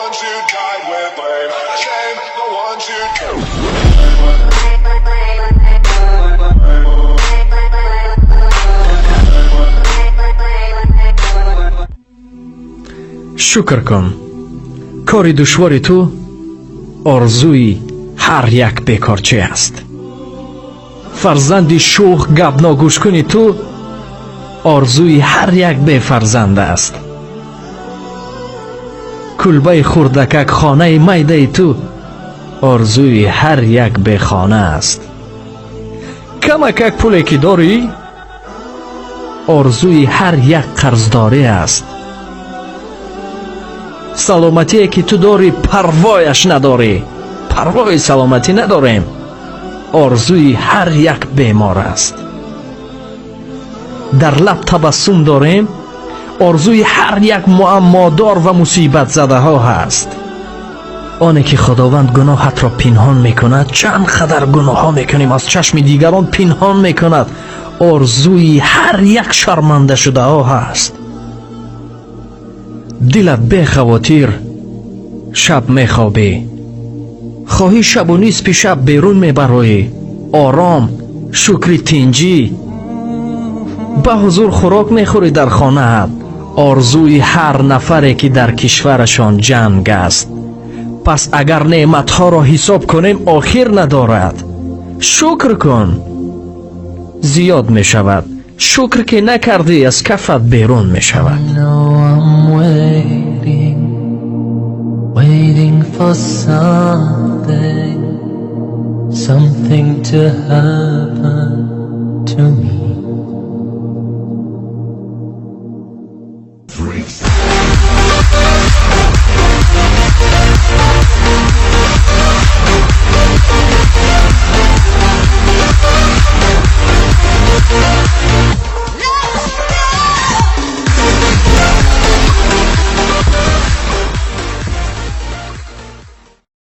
ones who died with blame. Shame the ones who Шукр кун. Кори душвори ту орзуи ҳар як бекорчӣ аст. Фарзанди шӯх гапногӯшкуни ту орзуи ҳар як бефарзанд аст. Кулбаи хурдакак, хонаи майдаи ту орзуи ҳар як бехона аст. Камакак пуле ки дорӣ, орзуи ҳар як қарздорӣ аст. Саломатие ки ту дорӣ, парвояш надорӣ, парвои саломатӣ надорем, орзуи ҳар як бемор аст. Дар лаб табассум дорем, орзуи ҳар як муаммодор ва мусибатзадаҳо ҳаст. Оне ки Худованд гуноҳатро пинҳон мекунад, чанд қадар гуноҳҳо мекунем, аз чашми дигарон пинҳон мекунад, орзуи ҳар як шармандашудаҳо ҳаст. Дилат бехавотир шаб мехобӣ, хоҳӣ шабу нисфи шаб берун мебароӣ, ором, шукри тинҷӣ, ба ҳузур хӯрок мехӯрӣ дар хонаат. Орзуи ҳар нафаре ки дар кишварашон ҷанг аст. Пас агар неъматҳоро ҳисоб кунем, охир надорад. Шукр кун, зиёд мешавад. Шукр ки накардӣ, аз кафат берун мешавад. Waiting for something, something to happen to me.